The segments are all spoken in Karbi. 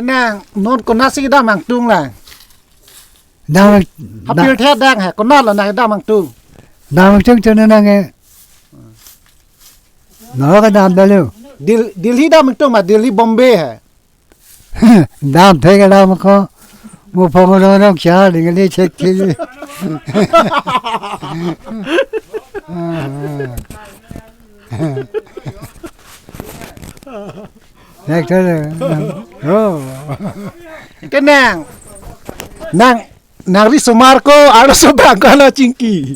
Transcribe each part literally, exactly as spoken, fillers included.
Nang non konatsi kedam angtung lang? Dam, Hapir da- the dang he, konat lo nang kedam angtung? Dam angtung tu nang he. No kedam dalo. Dil-, Delhi dam angtung ma, Delhi Bombay he? Dam the kedam ko. Mo phong rong rong cha ding le chek thi. Nek thele. Oh. Te nang. Nang, nang risomar ko, arloso bang ko, nang chingki.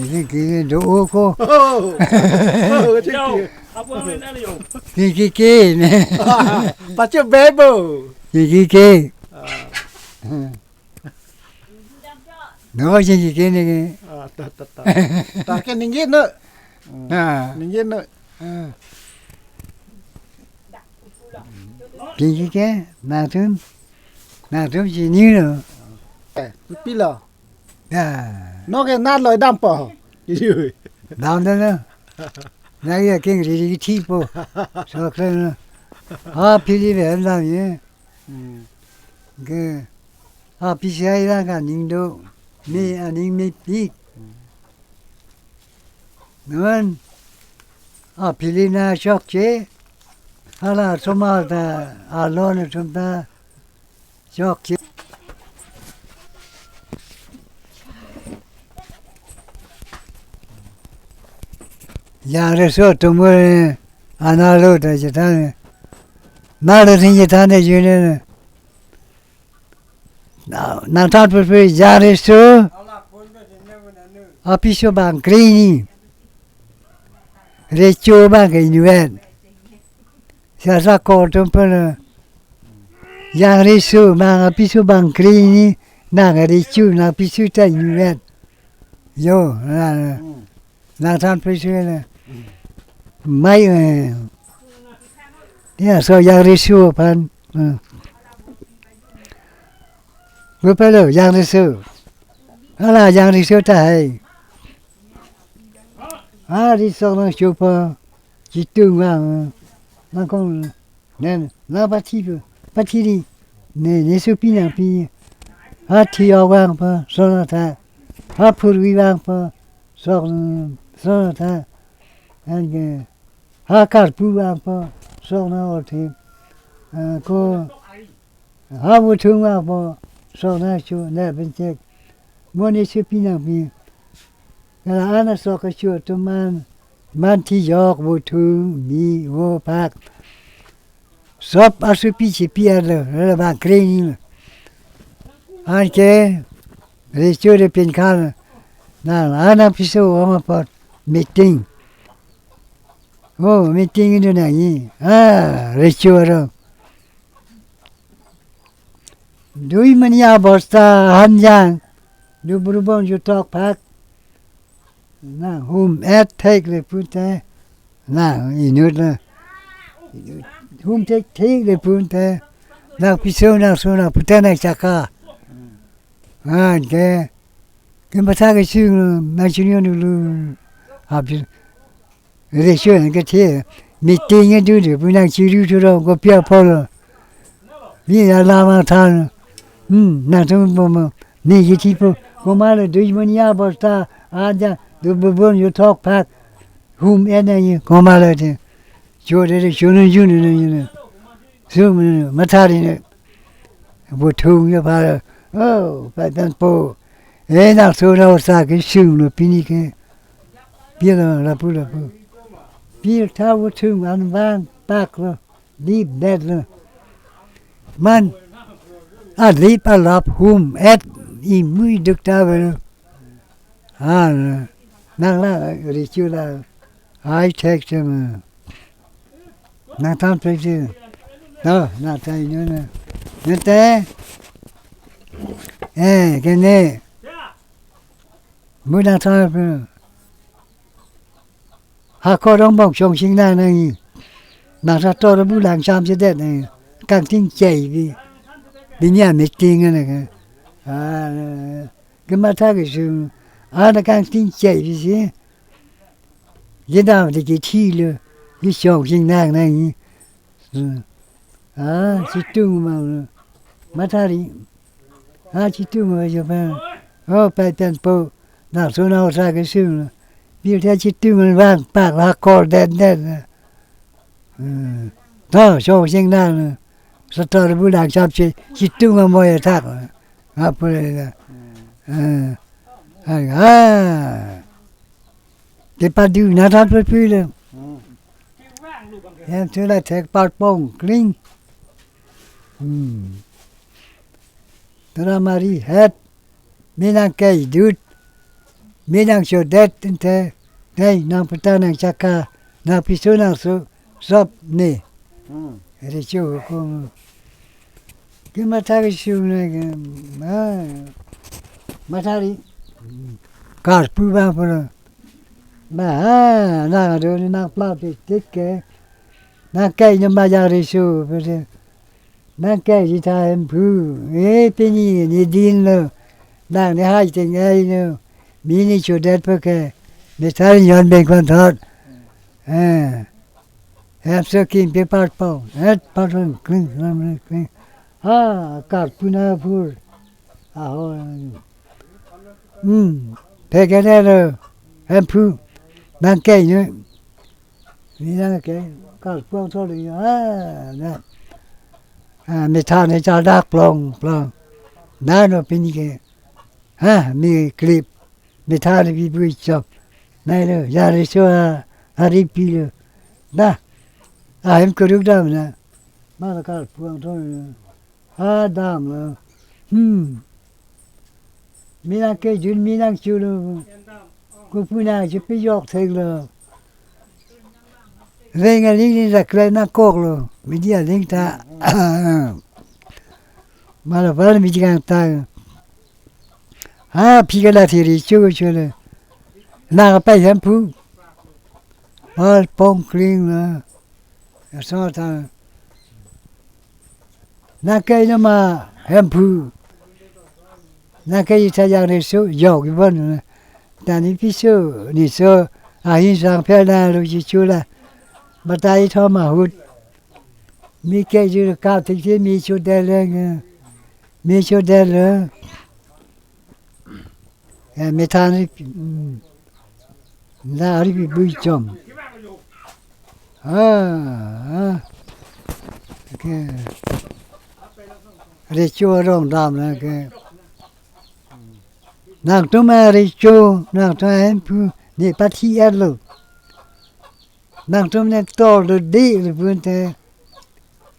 Chingki do ko. Oh. Oh, chingki. Yo, apa main ada yo? Chingki ke ne. Pacho bebo. Chingki ke. Ah. No, chingki ke ne ke. Ah, ta, ta, ta. Ta ke ningje no. Ah. Ningje no. Ah. Chingki ke, nangtum, nangtum chini no. Eh, pilo. Ya. No ke nat lo dampo. Dam da no. Na ya keng ri ri thi po. So kre no. Ha phili ve dam ye. Hmm. Ke, ha pisi ai la ka ning do. Me aning mepik. Non, ha phili na chokche, hala somar ta, alon atum ta chokche. Jangreso atum analo ta chethan. Nalo thing chethan de june. Na, nangthan purpur jangreso apiso bang krini. Recho bang ke inutvet. Sasa ko atum pen jangreso bang apiso bang krini, nang recho nang piso ta inutvet. Yo, na, na. Hmm. Nangthan purpur le. Hmm. Mai, eh. Ya, so jangreso aphan. Hmm. Gu pelo jangreso. Hala jangreso ta hai. Ha risok nangchopo. Chitung vang. Nangkong. Ne, nang pathi pu, pathi ri. Ne, ne sopi nangpi. Ha thi-ok vangpo, sona tha. Ha phurvi vangpo, sok, sona tha. Anke, ha karpu vangpo, sok nang-orthe. Ah, ko, ha vothung vangpo, sok nangcho, ne pen chek. Mo ne sopi nangpi. Kala ana sok kacho atum man, man thi-ok, vothung, mi, vo, phak. Sop asopi chipi arlo, lo bang krini lo. Anke, recho de pinkhan, na, ana piso ong apot, meeting. Oh, meeting idu nangji. Ah, recho aro. Dui mania bosta hanjang, du brubon jutok phak. Na hum et thek le pute. Na inut la. Hum thekthek le pute. Na piso na so na pute na chaka. Anke. Kematha kesung lo, na chinion dulu. Habis. Recho kethe, meeting idu de, pu nangchiru churo, kopi apotlo. Ni alam athan. Hmm, nangtum po mo. Ni kithi po. Komat lo dui mania bosta, aja, du brubon jutok phak. Hum et nangji, komat lo de. Cho de de, cho nangji ne ne ne. Sum ne, matha ri ne. Vothung ya pha. Oh, pha dan po. Eh, nang so na sa ke sum lo pini ke. Pilo lapu lapu. Pil tha vothung an van pak lo. Dip det lo. Man. Alip alap hum et imui duk ta ve lo. Ah, nang la recho la. Ai thek che ma. Nangthan pek che. No, nangthan inut na. Nete. Eh, kene. Bu nangthan pek. Ha ko rong bong chong sing na nangji. Nangthan tor bu lang cham che det nangji. Kangting chei bi. Bini a meeting na ke. Ah, kematha kesung. Ana kangting chei bi si. Kedam de kithi lo, kechok chingnang nangji. Hmm. Ah, chitung ma, mathari. Ah, chitung ma jo pa. Oh, pai pen po. Nang so nang sa ke sung. Bil the chitung vang pak la kor den den. Hmm. To, so sing nang. Sator bu dang chap si, chitung ma mo ya thak. Apa le. Hmm. Ah. Ah. Ke padu na than pe pi le. Hmm. Hem thu la thek par pong kling. Hmm. Tara mari het. Mi nang kai dut. Mi nang chodet tin te. Nei nang peta nang chaka. Nang piso nang so. Sop ne. Hmm. Ere cho ko. Ke matha ke sung ne ke. Ma. Mathari. Kar pu ba pura. Ma, ha, nang ado ni nang pla pe tik ke. Nang kai ni ma ya re sho, pe se. Nang kai ji tha hem phu. E, pini, ni din lo. Nang ni hai ting ai lo. Mi ni chodet pe ke. Mi thar yon ben kon thot. Eh. Hem so kim pe par pau. Het par pau. Kling, kling, kling. Ha, kar pu na phur. Aho. Hmm. Pe ke ne lo. Hem phu. Nang kai ni. Mi nang ke, kar puang thor le, ah, na. Ah, mi than ne cha dak plong, plong. Na no pini ke. Ha, mi klip. Mi than ne bi bui chop. Nai lo, ya re so a, a ri pi lo. Na. A hem kuruk dam na. Ma la kar puang thor le. Ha dam lo. Hmm. Mi nang ke jun mi nang chu lo. Ku pu nang chu pi yok thek lo. Veng a ling ni la klem nang kok lo. Mi dia ling ta. Ma la val mi jang ta. Ha pi ka la thi ri chu chu lo. Nang pai hem phu. Val pong kling lo. Ya so ta. Nang kai na ma hem phu. Nang kai ta yang re so yok i bon. Ta ni pi so ni so a hin sang phe na lo ji chu la. Ba ta i tho ma hut. Mi kai ju ka tik ti mi chu de le nge. Mi chu de le. Eh, mi than ri, mm, la ri bi bui chom. Ah, ah. Ke. Re chu arong dam na ke. Nangtum a re chu, nangtum a hem phu, ne pathi er lo. Nangtum ne tor do de le pun te.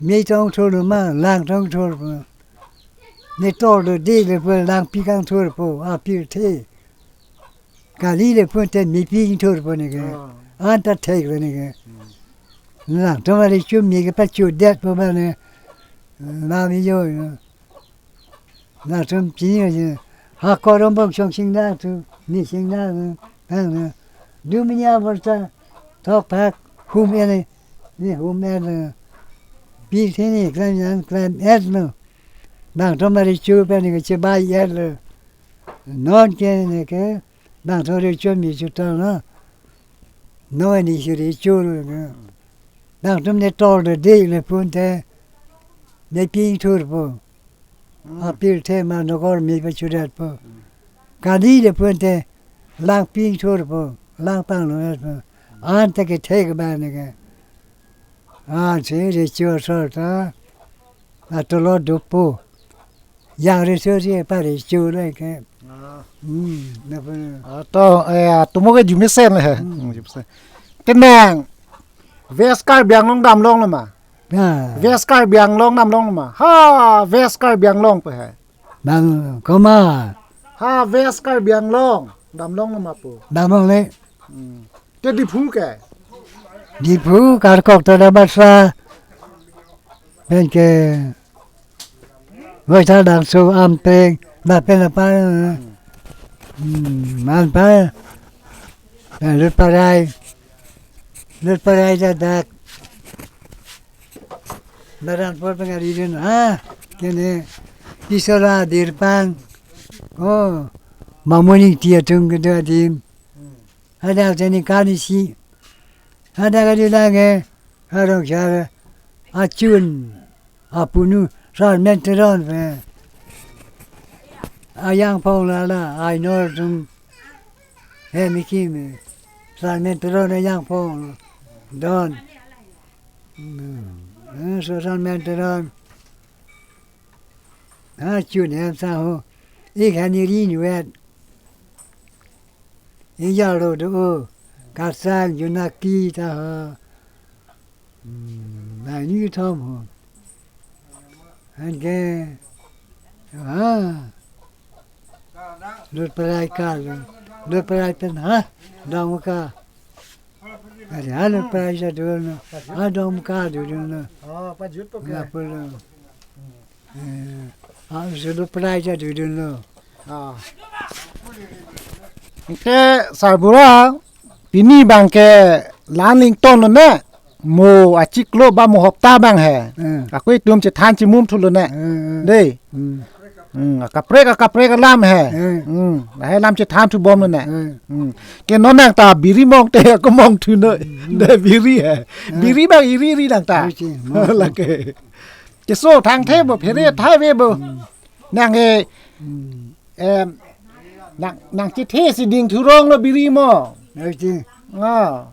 Mi tong thor lo ma, lang tong thor po. Ne tor do de le pun lang pi kang thor po, a pi the. Kali le pun te mi pi thor po ne ke. Ah. An ta thek le ne ke. Hmm. Nangtum a re chu mi ke pa chu det po ba ne. Ma mi yo yo. Nangtum pini aja. Ha korom bong chong sing nangtum, ni sing nang, nang, nang. Du minya borta, thok phak, hum ene, ni hum ene. Pi theni klem yan klem et no. Nangtum a re chu pen ke chebai et lo. Non ke ne ke, nangtum re chu mi chu ta na. No ni si re chu lo na. Nangtum ne tor de de le pun te. Ne ping thur po. Hmm. A pil the ma nokor mi pa chudet po. Hmm. Kali le pun te. Lang ping thur po. Lang pang lo po. An te ke the ke ba ne ke. An si re chu so ta. A to lo do po. Yang re so si pa re chu le ke. Ah. Hmm, na pa. Ah, to, eh, atomo ke jumesen le he. Hmm. Hmm, jumesen. Tenang. West Karbi Anglong damlong lo ma? Ya. West Karbi Anglong damlong lo ma? Ha, West Karbi Anglong pe he. Bang, koma. Ha, West Karbi Anglong damlong lo ma po? Damlong le. Hmm. Te Diphu ke? Diphu, Karkok, Tada Basa. Pen ke Voi tha dang so am peng, ba pen apa, eh, hmm, man pa, eh, lut parai, lut parai ta dak. Baran por peng ari dun, ha, kene, pisora dirpang, oh, mamoni tia tung kedo adim. Ada teni kani si, ada kadi lage, harong sar, achun. Apunu Sarmen Teron pen. Ajangphong lala, Ainor atum hem kekim. Sarmen Teron ajangphong. Don. Hmm. Eh, so Sarmen Teron. Ha, chun hem sa ho. Ik hani ri ni vet. Ijalo do o. Kasang Junaki ta ha. Hmm, nai ni thom ho. Anke. Ha. Lut parai ka lo. Lut parai pen ha. Dong ka. Ari ha lut parai sa dun lo. Ha dong ka dun lo. Oh, pajut po ke? Lapu lo. Eh, ah, sulu prai ja dudun lo. Ah. Ke Sarbura, pini abang ke la-an ingtonlo ne. Mo achiklo ba mo hopta abang he. Eh. Ako itum chethan chimum thulo ne. Eh, eh. Dei. Hmm. Hmm, akaprek akaprek alam he. Eh. Hmm, lahai alam chethan thubomlo ne. Eh. Hmm. Ke non nangta biri mong te ako mong thuno. Hmm. Dei biri he. Eh. Biri abang iri iri nangta. Iri, mong. Lake. Keso thangthe bo, phere thai ve bo. Hmm. Nang e, Hmm. em, nang, nang chethe si ding thurong lo biri mo. Nang chethe. Ah.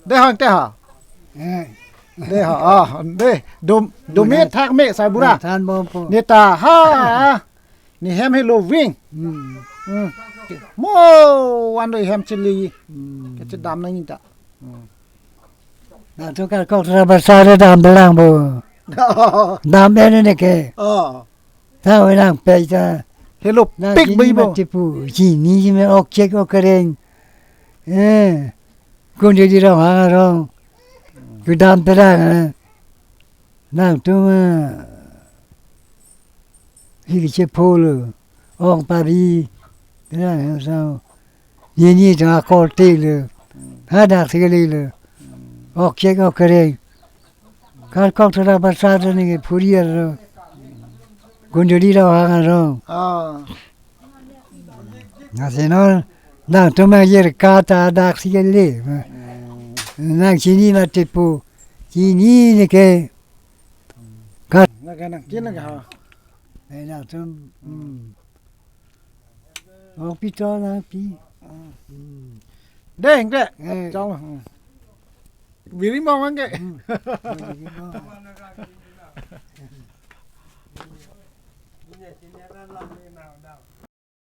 Dei ho, dei ho. Eh. Dei ho, ah, dei. Dom, dom me thak me Sarbura. Than bom po. Ne ta ha. Ne hem helo ving. Hmm. Hmm. Mo, wan do hem chili. Hmm. Kachedam nangji ta. Hmm. Nangtum karkok tara basa re dam belang bo. Dam bene ne ke. Oh. Ta we nang pe ta. Helo nang pik chini bai bo. Mati pu. Chini si me ok chek ok kereng. Eh. Kun di di rong hang rong. Ku dam belang, eh. Nangtum, eh, hi kechepo lo, ong pari, nang sa, nini ta akol te lo, hadak si kali lo, ok chek ok kereng, karkok tara basa ta ne ke phuri lo, gunduri lo hang rong. Ah. Nasi non, nangtum ayer kata dak si kali, nang chini mati pu, chini ne ke, Kat. Nang ke nang kin nang ha. Eh, nangtum. Hmm. Oh, pito nang pi. Hmm. Hmm. Deng, deng. Eh. Chong. Hmm. Biri mong ke. Hmm. Oh, biri mong.